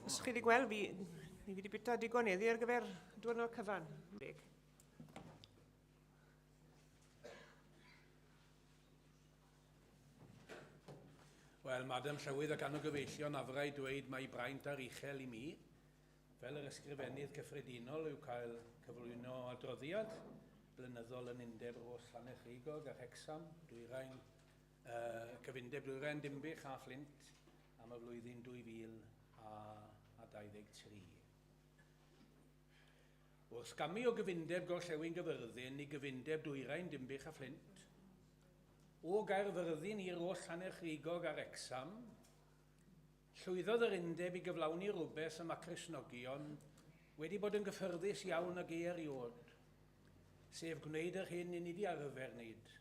Os chi wedi gweld fi, ni fi wedi bwyta digon heddi ar gyfer diwrnod cyfan. Wel, Madam Llywydd ac annog gyfeillion, afraid dweud mai braint aruchel i mi, fel yr Ysgrifennydd Cyffredinol, yw cael cyflwyno adroddiad blynyddol yn Undeb Rhos Llanerchigog a Wrecsam, Dwyrain, uh, Cyfundeb Dwyrain Dinbych a Fflint am y flwyddyn 2023. Wrth gamu o gyfundeb Gorllewin Gyfyrddin i gyfundeb Dwyrain Dinbych a Fflint, o Gaerfyrddin i Ros Llanerchrugog a Wrecsam, llwyddodd yr undeb i gyflawni rhywbeth y mae Cristnogion wedi bod yn gyffyrddus iawn ag e erioed, sef gwneud yr hyn i ni 'di arfer wneud.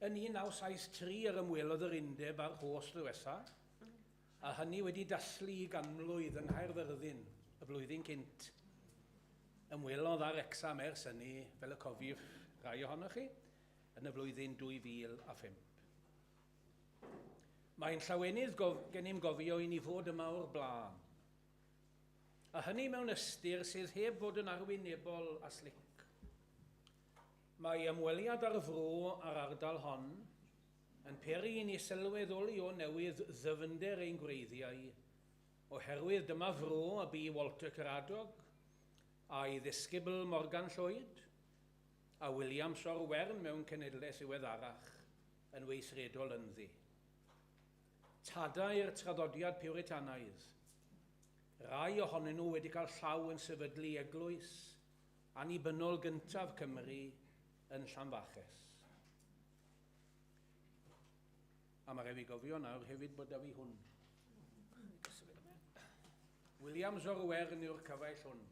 Yn 1973 yr ymwelodd yr undeb â'r Rhos ddiwetha', a hynny wedi dathlu i ganmlwydd yng Nghaerfyrddin y flwyddyn cynt. Ymwelodd â Wrecsam ers hynny, fel y cofiwch rai ohonoch chi, yn y flwyddyn 2005. Mae'n llawenydd gof gennym gofio i ni fod yma o'r blaen, a hynny mewn ystyr sydd heb fod yn arwynebol a slic. Mae ymweliad â'r fro a'r ardal hon yn peri i ni sylweddoli o newydd ddyfnder ein gwreiddiau, oherwydd dyma fro y bu Walter Caradog, a'i ddisgybl Morgan Llwyd, a Williams o'r Wern mewn cenhedlaeth ddiweddarach, yn weithredol ynddi. Tadau'r traddodiad Piwritanaidd, rai ohonyn nhw wedi cael llaw yn sefydlu eglwys annibynnol gyntaf Cymru yn Llanfaches. A mae rhaid fi gofio nawr hefyd bod da fi hwn. Williams o'r Wern yw'r cyfaill hwn.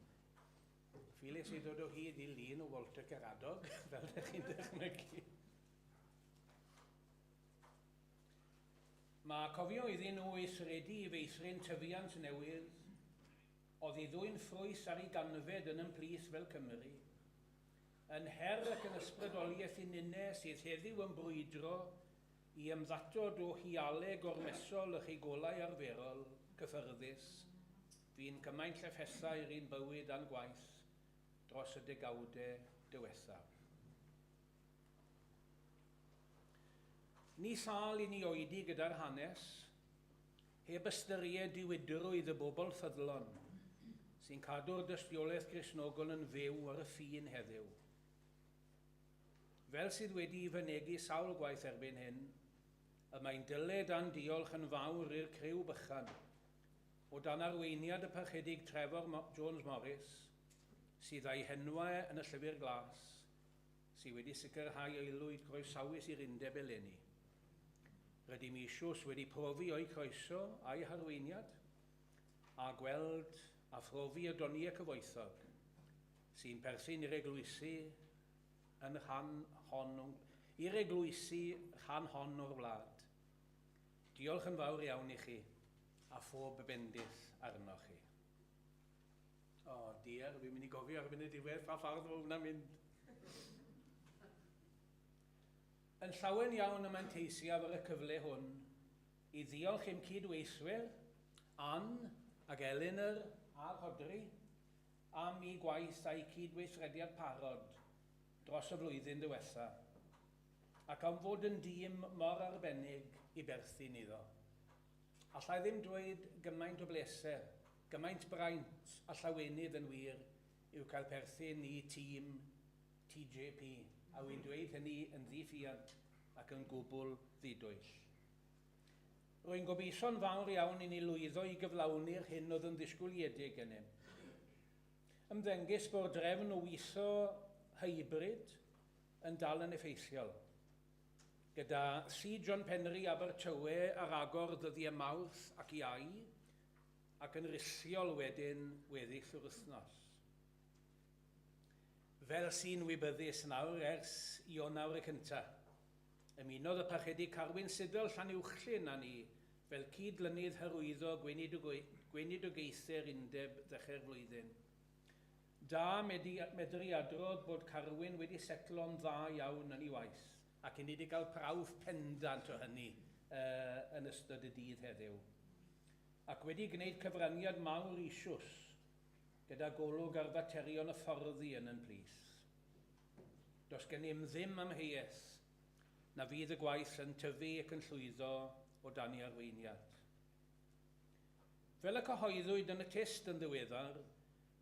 Ffiles i ddod o hyd i lun o Walter Caradog, fel ydych chi'n dychmygu. Mae cofio iddyn nhw weithredu i feithrin tyfiant newydd, Oedd i ddwyn ffrwyth ar ei ganfed yn yn plith fel Cymry, yn her ac yn ysbrydoliaeth i ninne sydd heddiw yn brwydro i ymddatod o hialeg ormesol y rhigolau arferol, cyffyrddus, fu'n cymaint llefhesau i'n bywyd a'n gwaith dros y degawde diwethaf. Ni thâl i ni oedi gyda'r hanes, heb ystyried diwydrwydd y bobl ffyddlon sy'n cadw'r dystiolaeth Gristnogol yn fyw ar y ffin heddiw. Fel sydd wedi'i fynegi sawl gwaith erbyn hyn, y mae'n dyled a'n diolch yn fawr i'r criw bychan, o dan arweiniad y Parchedig Trefor Jones Morris, sydd â'i henwau yn y Llyfr Glas, sydd wedi sicrhau aelwyd groesawus i'r Undeb eleni. Rydym eisoes wedi profi o'u croeso a'u harweiniad, a gweld a phrofi y doniau cyfoethog sy'n perthyn i'r eglwysi yn rhan hon i'r eglwysi rhan hon o'r wlad. Diolch yn fawr iawn i chi, a phob bendith arnoch chi. O, oh, dear, fi'n mynd i gofio erbyn y diwedd pa ffordd mae hwnna'n mynd. Yn llawen iawn y manteisiaf ar y cyfle hwn i ddiolch i'm cyd-weithwyr, Ann ac Elinor a Rhodri, am eu gwaith a'u cyd-weithrediad parod dros y flwyddyn ddiwetha, ac am fod yn dîm mor arbennig i berthyn iddo. Alla i ddim dweud gymaint o bleser, gymaint braint a llawenydd yn wir yw cael perthyn i tîm TJP, a wy'n dweud hynny yn ddi-ffiant ac yn gwbl ddidwyll. Rwy'n gobeithio'n fawr iawn i ni lwyddo i gyflawni'r hyn oedd yn ddisgwyliedig gennym. Ymddengys bod drefn o weithio hybrid yn dal yn effeithiol. Gyda Thŷ John Penry Abertawe ar agor ddyddiau Mawrth ac Iau, ac yn rhithiol wedyn weddill yr wythnos. Fel sy'n wybyddus nawr ers Ionawr y cynta', ymunodd y Parchedig Carwyn Siddall Llanuwchllyn â ni fel cyd-lynydd hyrwyddo gweinidogaethau'r Undeb ddechrau'r flwyddyn. Da medru adrodd bod Carwyn wedi setlo'n dda iawn yn ei waith, ac i ni 'di cael prawf pendant o hynny yn ystod y dydd heddiw. ac wedi gwneud cyfraniad mawr eisoes gyda golwg ar faterion hyfforddi yn yn plith. Does gennym ddim amheuaeth na fydd y gwaith yn tyfu ac yn llwyddo o dan ei arweiniad. Fel y cyhoeddwyd yn y Tyst yn ddiweddar,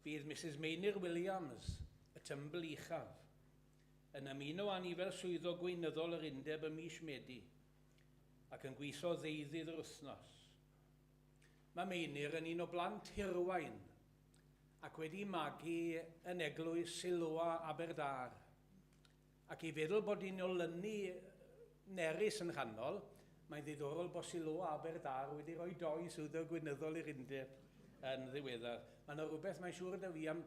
bydd Misus Meinir Williams, y Tymbl Uchaf, yn ymuno â ni fel swyddog gweinyddol yr Undeb ym mis Medi, ac yn gweithio ddeuddydd yr wythnos. Mae Meinir yn un o blant Hirwaun ac wedi magu yn eglwys Siloa Aberdâr. Ac i feddwl bod hi'n olynu Nerys yn rhannol, mae'n ddiddorol bod Siloa Aberdâr wedi rhoi doi swyddog gweinyddol i'r undeb yn ddiweddar. Mae yna rhywbeth mae'n siŵr 'da fi am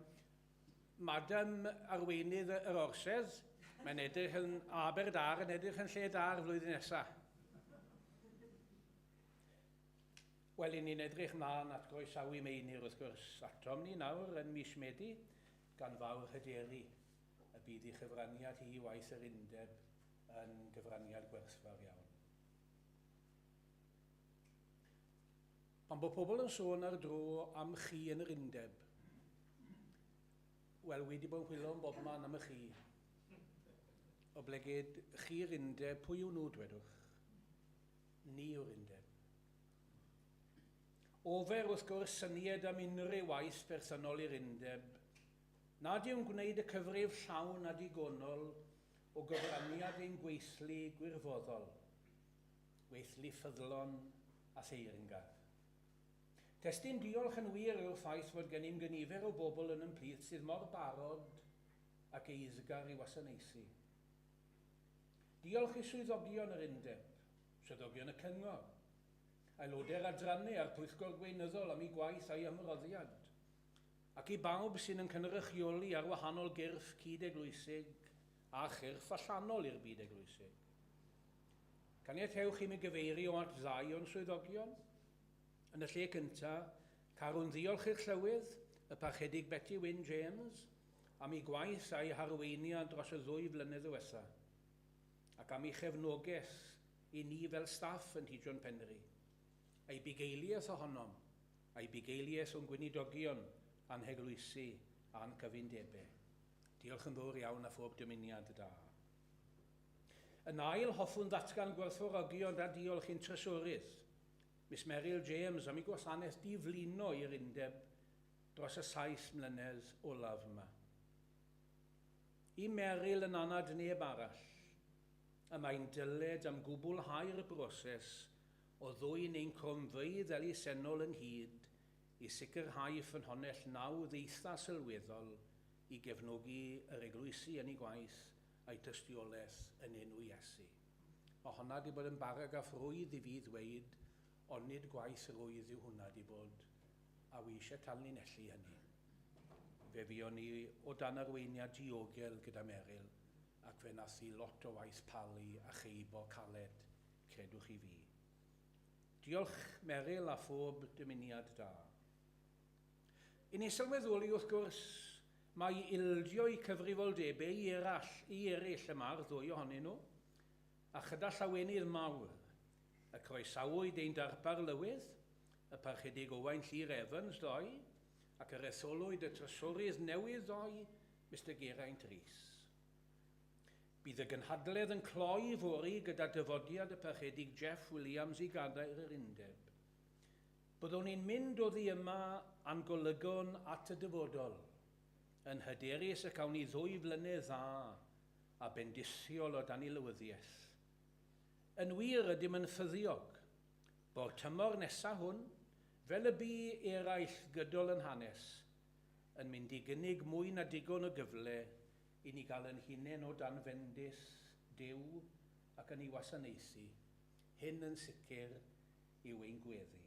Madam Arweinydd yr Orsedd, mae'n edrych yn Aberdâr yn edrych yn lle da'r flwyddyn nesaf. Wel, i ni'n edrych mlaen at groesawu Meinir, wrth gwrs, atom ni nawr yn mis Medi, gan fawr hyderu y bydd ei chyfraniad hi i waith yr Undeb yn gyfraniad gwerthfawr iawn. Pan bod pobl yn sôn ar dro am chi yn yr Undeb, wel, wi wedi bod yn chwilio yn bobman am y chi. Oblegid chi'r Undeb, pwy yw nhw, dwedwch? Ni yw'r Undeb. Ofer, wrth gwrs, syniad am unrhyw waith perthynol i'r Undeb, nad yw'n gwneud y cyfrif llawn a digonol o gyfraniad ein gweithlu gwirfoddol, weithlu ffyddlon a theyrngar. Testun diolch yn wir yw'r ffaith fod gennym gynifer o bobl yn ymplith sydd mor barod ac eiddgar i wasanaethu. Diolch i swyddogion yr Undeb, swyddogion y Cyngor, aelodau'r adrannau a'r Pwyllgor Gweinyddol am eu gwaith a'u hymroddiad, ac i bawb sy'n yn cynrychioli ar wahanol gyrff cyd-eglwysig a chyrff allanol i'r byd eglwysig. Caniatewch i mi gyfeirio at ddau o'n swyddogion. Yn y lle cyntaf, carwn ddiolch i'r Llywydd, y Parchedig Beti Wyn James, am ei gwaith a'i harweiniad dros y ddwy flynedd ddiwetha', ac am ei chefnogaeth i ni fel staff yn Tŷ John Penri, a'i bugeiliaeth ohonom, a'i bugeiliaeth o'n gweinidogion a'n heglwysi a'n cyfundebau. Diolch yn fawr iawn a phob dymuniad da. Yn ail, hoffwn ddatgan gwerthfawrogion a diolch i'n trysorydd, Miss Meryl James, am ei gwasanaeth diflino i'r Undeb dros y saith mlynedd olaf yma. I Meryl yn anad neb arall, y mae'n dyled am gwblhau'r broses o ddwyn ein cronfeydd elusennol ynghyd i sicrhau ffynhonnell nawdd eitha sylweddol i gefnogi yr eglwysi yn eu gwaith a'u tystiolaeth yn enw Iesu. Mae honna 'di bod yn baragraff rwydd i fi ddweud, ond nid gwaith rwydd yw hwnna 'di bod, a wi eisiau tanlinellu hynny. Fe fuon ni o dan arweiniad diogel gyda Meryl, ac fe nath hi lot o waith palu a cheibo caled, credwch chi fi. Diolch Meryl a phob dymuniad da. I ni sylweddoli wrth gwrs mai ildio eu cyfrifoldebau i eraill, i eraill y mae'r ddwy ohonyn nhw, a chyda llawenydd mawr, y croesawyd ein darpar lywydd, y Parchedig Owain Llŷr Evans ddoe, ac yr etholwyd y Trysorydd newydd ddoe, Mister Geraint Rees. Bydd y gynhadledd yn cloi fory gyda dyfodiad y Parchedig Jeff Williams i gadair yr Undeb. Byddwn ni'n mynd oddi yma a'n golygon at y dyfodol, yn hyderus y cawn ni ddwy flynedd dda a bendithiol o dan ei lywyddiaeth. Yn wir, ydym yn ffyddiog bo'r tymor nesa hwn, fel y bu eraill gydol yn hanes, yn mynd i gynnig mwy na digon o gyfle i ni gael yn hunain o dan fendith Duw ac yn ei wasanaethu. Hyn yn sicr yw ein gweddi.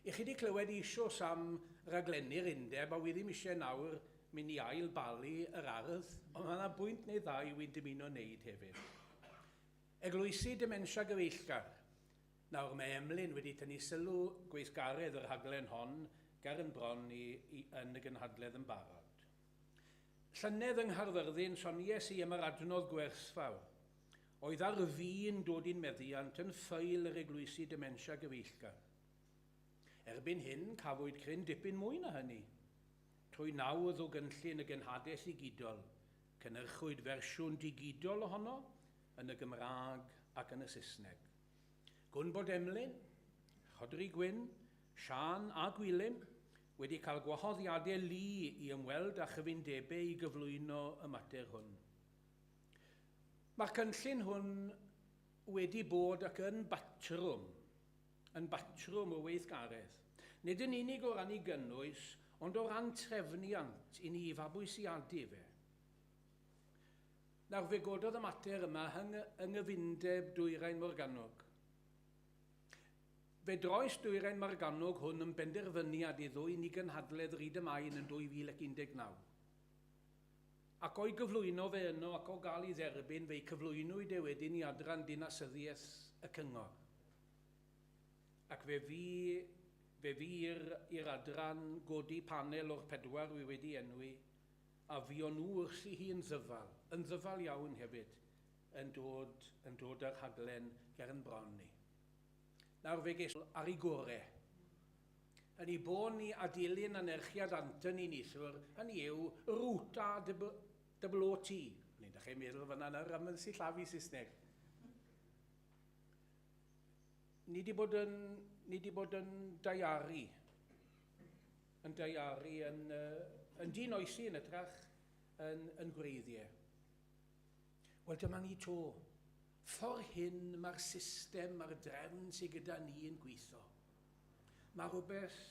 I chi 'di clywed eisoes am raglenni'r undeb a wi ddim eisiau nawr mynd i ail balu yr ardd, ond mae yna bwynt neu ddau wi'n dymuno wneud hefyd. Eglwysi Dementia Gyfeillgar. Nawr mae Emlyn wedi tynnu sylw gweithgaredd y rhaglen hon ger yn bron i, i yn y gynhadledd yn barod. Llynedd yng Nghaerfyrddin sonies i am yr adnodd gwerthfawr oedd ar fin dod i'n meddiant yn ffeil yr Eglwysi Dementia Gyfeillgar. Erbyn hyn, cafwyd cryn dipyn mwy na hynny. Trwy nawdd o gynllun y Genhadaeth Ddigidol, cynhyrchwyd fersiwn digidol ohono yn y Gymraeg ac yn y Saesneg. Gwn bod Emlyn, Rhodri Gwyn, Siân a Gwilym wedi cael gwahoddiadau lu i ymweld â chyfundebau i gyflwyno y mater hwn. Mae'r cynllun hwn wedi bod ac yn batrwm, yn batrwm o weithgaredd. Nid yn unig o ran ei gynnwys, ond o ran trefniant i ni fabwysiadu fe. Nawr, fe gododd y mater yma yng Nghyfundeb Dwyrain Morgannwg. Fe droes Dwyrain Morgannwg hwn yn benderfyniad i ddwyn i gynhadledd Rhyd y Maen yn 2019. Ac o'i gyflwyno fe yno ac o gael ei dderbyn, fe'i cyflwynwyd e wedyn i adran dinasyddiaeth y cyngor. Ac fe fu, fe fu i'r, i'r adran godi panel o'r pedwar wi wedi enwi, a fuon nhw wrthi hi yn ddyfal, yn ddyfal iawn hefyd, yn dod, yn dod â'r rhaglen ger yn bron ni. Nawr fe ges ar ei gore. Yn ei bôn ni a dilyn anerchiad Anthony neithiwr, hynny yw, Root A double O T. O'n i'n dechrau meddwl fan'na nawr am yn sillafu Saesneg. Ni di bod yn, ni di bod yn daearu, yn daearu, yn, yn dinoesi yn ytrach, yn, yn gwreiddiau. Wel, dyma ni 'to. Ffordd hyn mae'r system, mae'r drefn sydd gyda ni yn gweithio. Mae rhywbeth,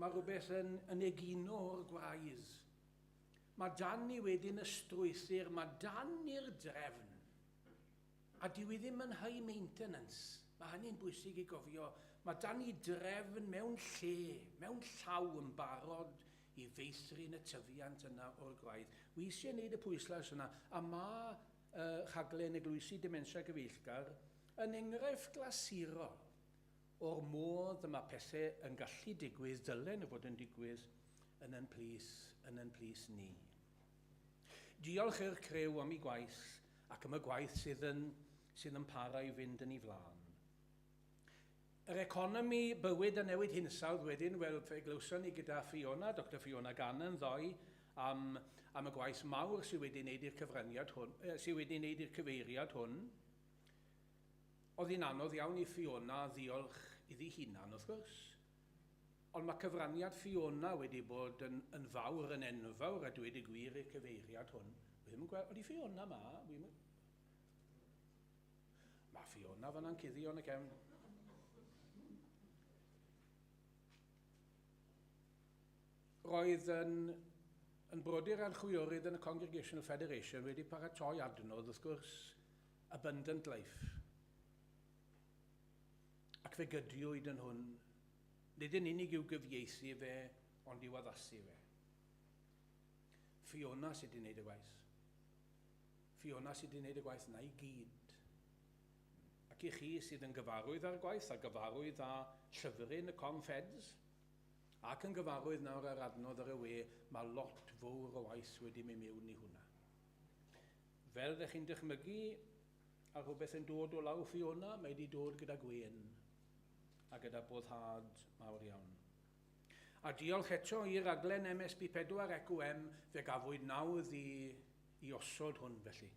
mae rhywbeth yn, yn egino o'r gwraidd. Mae dan ni wedyn y strwythur, mae dan ni'r drefn. A dyw i ddim yn high maintenance. Mae hynny'n bwysig i gofio. Mae dan ni drefn mewn lle, mewn llaw yn barod i feithrin y tyfiant yna o'r gwraidd. Wi eisiau gwneud y pwyslais yna, a mae rhaglen Eglwysi Dementia Gyfeillgar yn enghraifft glasurol o'r modd y mae pethau yn gallu digwydd, dylen nhw fod yn digwydd yn yn plith, yn yn plith ni. Diolch i'r criw am ei gwaith ac am y gwaith sydd yn, sydd yn para i fynd yn ei flaen. Yr economi, bywyd a newid hinsawdd wedyn, wel, fe glywson ni gyda Fiona, Doctor Fiona Gannon ddoe, am, am y gwaith mawr sydd wedi wneud i'r cyfraniad hwn, sydd wedi wneud i'r cyfeiriad hwn. Oedd hi'n anodd iawn i Fiona ddiolch iddi hunan, wrth gwrs. Ond mae cyfraniad Fiona wedi bod yn, yn fawr, yn enfawr, a dweud y gwir i'r cyfeiriad hwn. Wi ddim yn gweld, oeddi Fiona ma? Mae Fiona fanna'n cuddio yn y cefn. Roedd yn, yn brodyr a'r chwiorydd yn y Congregational Federation wedi paratoi adnodd, wrth gwrs, Abundant Life. Ac fe gydiwyd yn hwn, nid yn unig i'w gyfieithu fe, ond i'w addasu fe. Fiona sydd wedi gwneud y gwaith. Fiona sydd wedi gwneud y gwaith yna i gyd. Ac i chi sydd yn gyfarwydd â'r gwaith a gyfarwydd â llyfryn y Confeds, ac yn gyfarwydd nawr â'r adnodd ar y we, mae lot fawr o waith wedi mynd mewn i hwnna. Fel ydych chi'n dychmygu, a rhywbeth yn dod o law Fiona, mae wedi dod gyda gwên a gyda boddhad mawr iawn. A diolch eto i raglen MSB4 EQM, fe gafwyd nawdd i i osod hwn felly,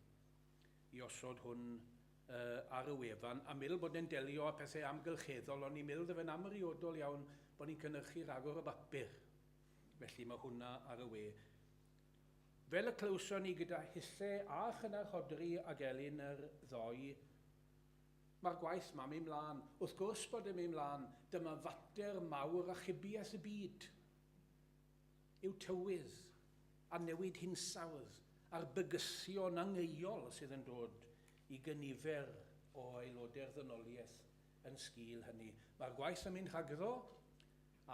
i osod hwn ar y wefan, a meddwl bod e'n delio â pethau amgylcheddol, ond ni'n meddwl dy fe'n amriodol iawn bod ni'n cynhyrchu rhagor o bapur. Felly mae hwnna ar y we. Fel y clywson ni gyda Hithe a Chynnau Rhodri ag Elin yr ddoe, mae'r gwaith ma'n mynd mlaen. Wrth gwrs bod e'n mynd mlaen, dyma fater mawr achubiaeth y byd. Yw tywydd a newid hinsawdd a'r bygythion angheuol sydd yn dod i gynifer o aelodau'r ddynoliaeth yn sgil hynny. Mae'r gwaith yn mynd rhagddo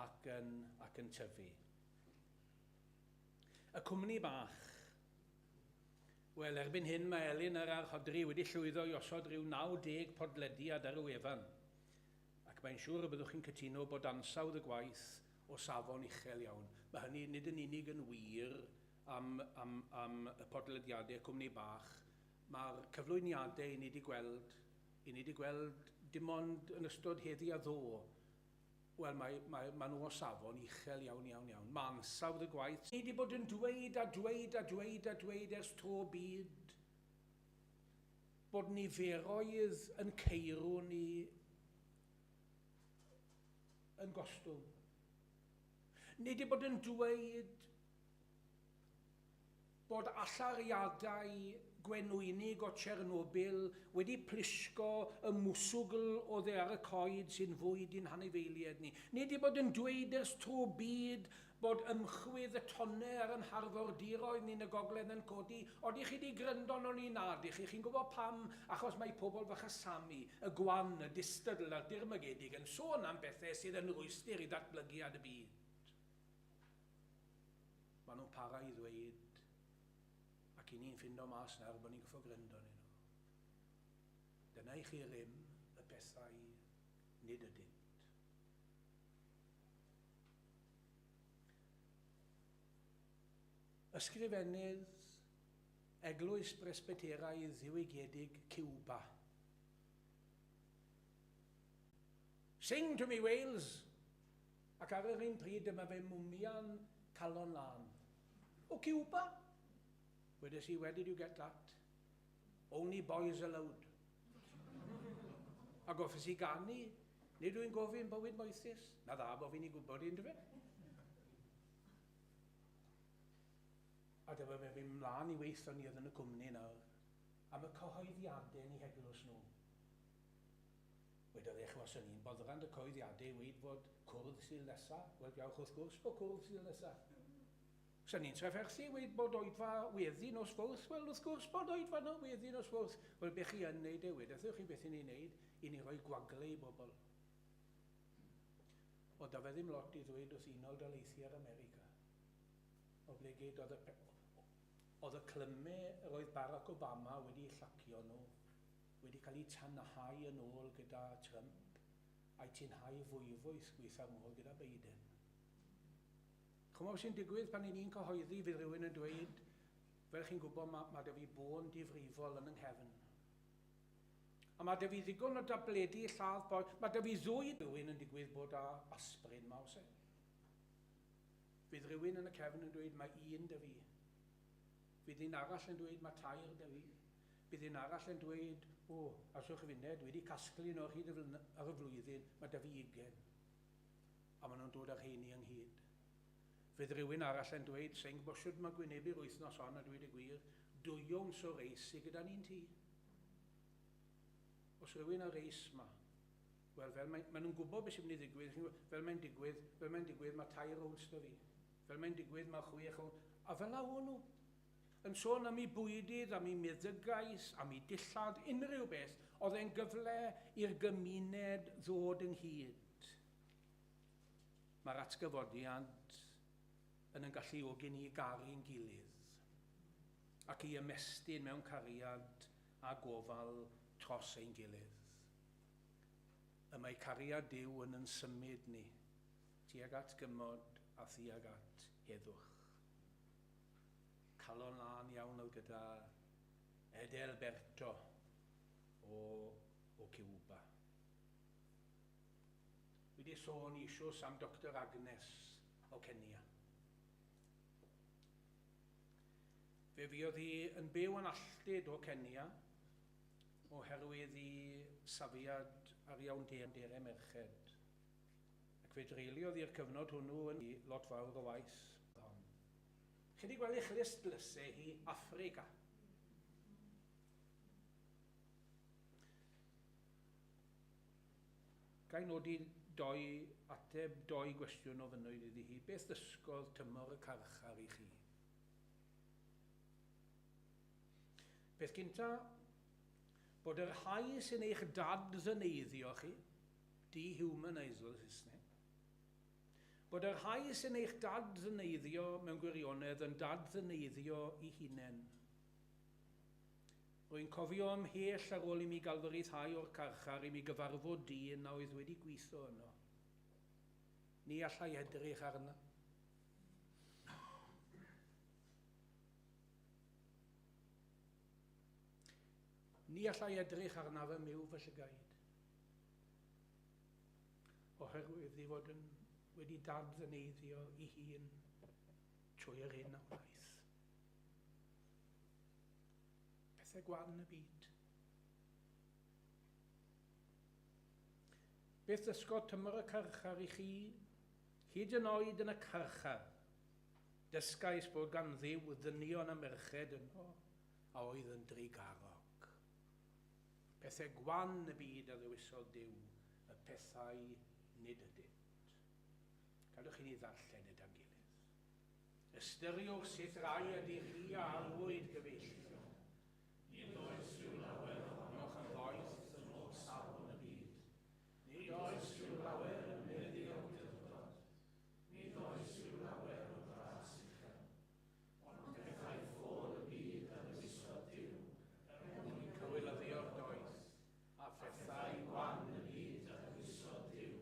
ac yn, ac yn tyfu. Y cwmni bach. Wel, erbyn hyn mae Elin a'r Rhodri wedi llwyddo i osod rhyw 90 podlediad ar y wefan. Ac mae'n siŵr y byddwch chi'n cytuno bod ansawdd y gwaith o safon uchel iawn. Mae hynny nid yn unig yn wir am, am, am y podlediadau cwmni bach, mae'r cyflwyniadau i ni wedi gweld, i ni wedi gweld dim ond yn ystod heddi a ddo. Wel, mae, mae, maen nhw o safon uchel iawn, iawn, iawn. Mae ansawdd y gwaith. Ni wedi bod yn dweud a dweud a dweud a dweud ers tro byd bod niferoedd yn ceirw ni yn gostwng. Ni wedi bod yn dweud bod allyriadau gwenwynig o Chernobyl wedi plisgo y mwswgl oddi ar y coed sy'n fwyd i'n hanifeiliaid ni. Ni wedi bod yn dweud ers tro byd bod ymchwydd y tonnau ar yn harfordiroedd ni yn y gogledd yn codi. Odych chi wedi gryndo arnon ni? Na, dych chi. Chi'n gwybod pam? Achos mae pobl fach y Sami, y gwan, y distadl a'r dirmygedig yn sôn am bethau sydd yn rwystr i ddatblygiad y byd. Maen nhw'n para i ddweud, ac i ni'n ffindo mas nawr bod ni'n goffo gryndo arnyn nhw. Dyna i chi rym y pethau nid ydynt. Ysgrifennydd Eglwys Bresbyteraidd Ddiwygiedig Ciwba. Sing to me Wales! Ac ar yr un pryd dyma fe mwmian calon lân. O Cuba? Wedes i, where did you get that? Only boys allowed. A goffes i ganu, nid wy'n gofyn bywyd moethus. Na dda bo fi'n ei gwybod i, yndyfe? A dyma fe fynd mlaen i weithio ni oedd yn y cwmni nawr, am y cyhoeddiadau yn eu heglwys nhw. Wedodd e, ch'mo', swn i'n boddran dy coeddiade i weud fod cwrdd Sul nesa. Wel, diolch wrth gwrs bod cwrdd Sul nesa. Swn i'n trafferthu i weud bod oedfa weddi nos Fawrth. Wel, wrth gwrs bod oedfa no weddi nos Fawrth. Wel, be chi yn neud e, wedethoch chi beth i ni'n neud, i ni roi gwagle i bobl. O'dd 'da fe ddim lot i ddweud wrth Unol Daleithiau'r America. Oblegid oedd y, oedd y clyme yr oedd Barack Obama wedi llacio nhw wedi cael eu tanhau yn ôl gyda Trump a'u tynhau fwyfwy gweitha'r modd gyda Biden. Ch'mo' beth sy'n digwydd pan 'y ni'n cyhoeddi, fydd rhywun yn dweud, fel chi'n gwybod, mae, mae 'da fi bôn difrifol yn 'y nghefn. A mae 'da fi ddigon o dabledi lladd poen, mae 'da fi ddwy rhywun yn digwydd bod â aspirin 'ma, oes e? Fydd rhywun yn y cefn yn dweud, mae un 'da fi. Fydd un arall yn dweud, mae tair 'da fi. Bydd un arall yn dweud, O, aswch finne, dwi wedi casglu nhw ar hyd y ar y flwyddyn, mae 'da fi ugain. A maen nhw'n dod â rheini ynghyd. Fydd rhywun arall yn dweud, Sa i'n gwybod shwt mae gwynebu'r wythnos hon a dweud y gwir, dwy owns o reis sy gyda ni'n tŷ. Os rhywun â reis 'ma, wel, fel mae, maen nhw'n gwybod beth sy'n mynd i ddigwydd, chi'n gwybod, fel mae'n digwydd, fel mae'n digwydd, mae tair owns 'da fi. Fel mae'n digwydd, mae chwech owns, a fel 'na o'n nhw. Yn sôn am eu bwydydd, am eu meddygaeth, am eu dillad, unrhyw beth, oedd e'n gyfle i'r gymuned ddod ynghyd. Mae'r atgyfodiad yn yn galluogi ni i garu'n gilydd ac i ymestyn mewn cariad a gofal tros ein gilydd. Y mae cariad Duw yn yn symud ni tuag at gymod a thuag at heddwch. Calon lân iawn oedd gyda Edelberto o, o Cuba. Wedi sôn eisoes am Doctor Agnes o Kenya. Fe fuodd hi yn byw yn alltud o Kenya oherwydd i safiad ar iawnderau merched. Ac fe dreuliodd hi'r cyfnod hwnnw yn lot fawr o waith. Chi 'di gweld ei chlust dlyse hi Affrica. Ga i nodi doi ateb doi gwestiwn ofynnwyd iddi hi. Beth ddysgodd tymor y carchar i chi? Peth cynta, bod y rhai sy'n eich dad-ddyneiddio chi, dehumanise fel Saesneg, Bod y rhai sy'n eich dad-ddyneiddio mewn gwirionedd yn dad-ddyneiddio i hunain. Rwy'n cofio ymhell ar ôl i mi gael fy rhyddhau o'r carchar i mi gyfarfod dyn a oedd wedi gwitho yno. Ni allai edrych arna. Ni allai edrych arnaf ym myw fy llygaid. Oherwydd ei fod yn wedi dad-ddyneiddio ei hun trwy yr hyn a wnaeth. Pethau gwan y byd. Beth ddysgodd tymor y carchar i chi? Hyd yn oed yn y carchar, dysgais bod gan Dduw ddynion a merched yno a oedd yn drugarog. Pethau gwan y byd a ddewisodd Duw, y pethau nid ydynt. Gadwch i ni ddarllen gyda'n gilydd. Ystyriwch sut rai ydych chi a alwyd, gyfeillion. Nid oes rhyw lawer ohonoch yn ddoeth yn ôl safon y byd. Nid oes rhyw lawer yn meddu awdurdod. Nid oes rhyw lawer o dras uchel. Ond pethau ffôl y byd a ddewisodd Duw er mwyn cywilyddio'r doeth, a phethau gwan y byd a ddewisodd Duw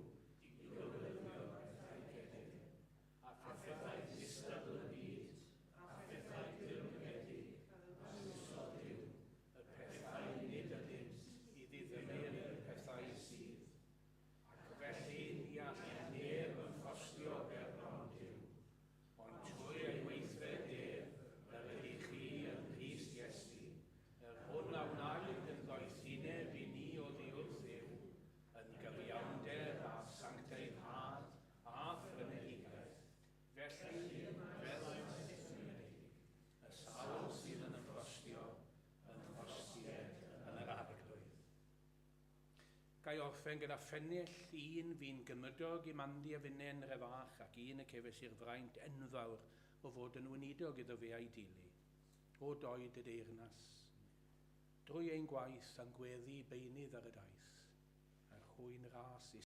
i gywilyddio'r pethau cedyrn, a phethau distadl y byd, a phethau dirmygedig a ddewisodd Duw, y pethau nid ydynt i ddiddymu'r pethau sydd. Ac felly ni all neb ymffrostio gerbron Duw, ond trwy ei weithred ef, yr ydych chi yng Nghrist Iesu, yr hwn a wnaed yn ddoethineb i ni oddi wrth Dduw, yn gyfiawnder a sancteiddhad a phrynedigaeth. Felly, fel mae'n ysgrifenedig, y sawl sydd yn ymffrostio, ymffrostied yn yr Arglwydd. Ga i orffen gyda phennill un fu'n gymydog i Mandy a finne yn Nrefach ac un y cefais i'r fraint enfawr o fod yn weinidog iddo fe a'i deulu. O doed y deyrnas, drwy ein gwaith a'n gweddi beunydd ar y daith, a'r hwy'n ras i